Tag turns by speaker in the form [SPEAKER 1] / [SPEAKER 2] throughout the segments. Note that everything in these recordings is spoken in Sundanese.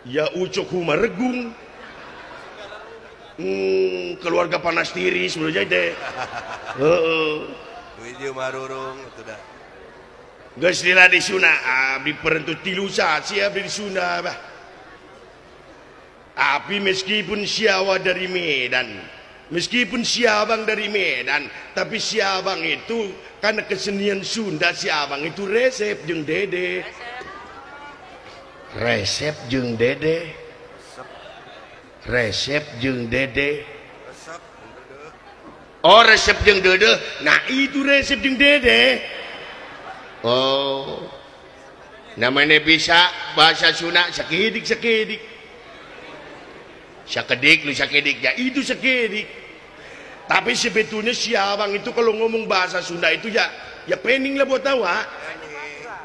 [SPEAKER 1] Ya Ucok Humaregung. Keluarga panas tiris sebenarnya teh. Heeh.
[SPEAKER 2] Duit marurung atuh dah.
[SPEAKER 1] Geus lila di Sunda, abdi perentut tilu sasi abdi di Sunda bah. Abi meskipun siawa dari Medan, meskipun siabang dari Medan, tapi siabang itu karena kesenian Sunda siabang itu resep jeung Dede. Resep jeung Dede. Resep jeung Dede. Oh, resep jeung Dede. Nah, itu resep jeung Dede. Oh. Namanya bisa bahasa Sunda sakedik-sakedik. Sakedik lu sakedik ya itu sakedik. Tapi sebetulnya si abang itu kalau ngomong bahasa Sunda itu ya ya pening lah buat awak.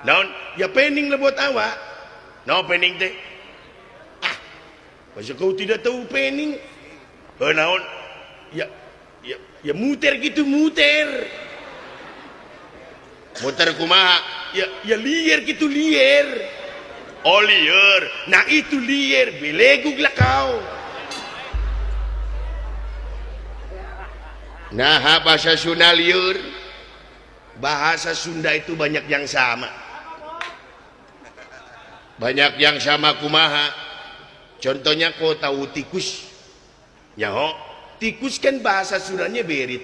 [SPEAKER 1] Naon? Ya pening lah buat awak. No pening teh. Ah. Masa kau tidak tahu pening? Eh naon? Ya ya ya muter gitu muter. Muter kumaha? Ya ya liar gitu liar. Oh liar. Nah itu liar, belegug lah kau. Nah bahasa Sunda liur. Bahasa Sunda itu banyak yang sama. Banyak yang sama kumaha. Contohnya kau tahu tikus. Nyaho, tikus kan bahasa Sundanya berit.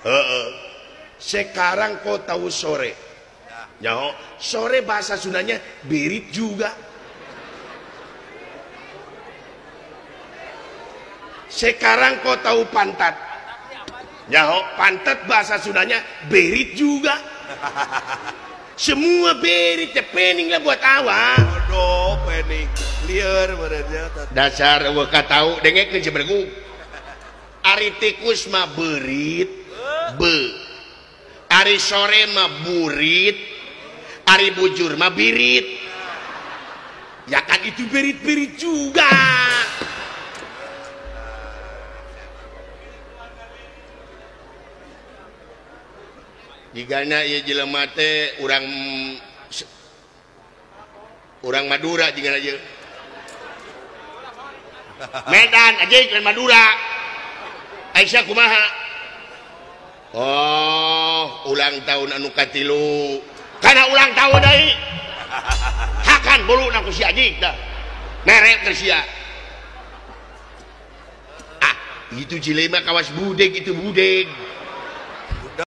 [SPEAKER 1] Heeh. Sekarang kau tahu sore. Nyaho, sore bahasa Sundanya berit juga. Sekarang kau tahu pantat. Nyaho, pantat bahasa Sundanya berit juga. Semua berit ya pening lah buat awak.
[SPEAKER 2] Aduh, pening. Liar badannya.
[SPEAKER 1] Dasar eueuh tahu dengekeun si bergu. Ari tikus mah berit, be. Ari sore mah burit, ari bujur mah birit. Ya kan itu berit-berit juga. Jigana ieu jelema teh urang Madura jigana ieu. Medan aja lain Madura. Aisyah kumaha? Oh, ulang tahun anu katilu. Kana ulang tahun deui. Hakan boluna ku si Ajik dah. Merek ke sia. Ah, itu jelema kawas budeg itu budeg.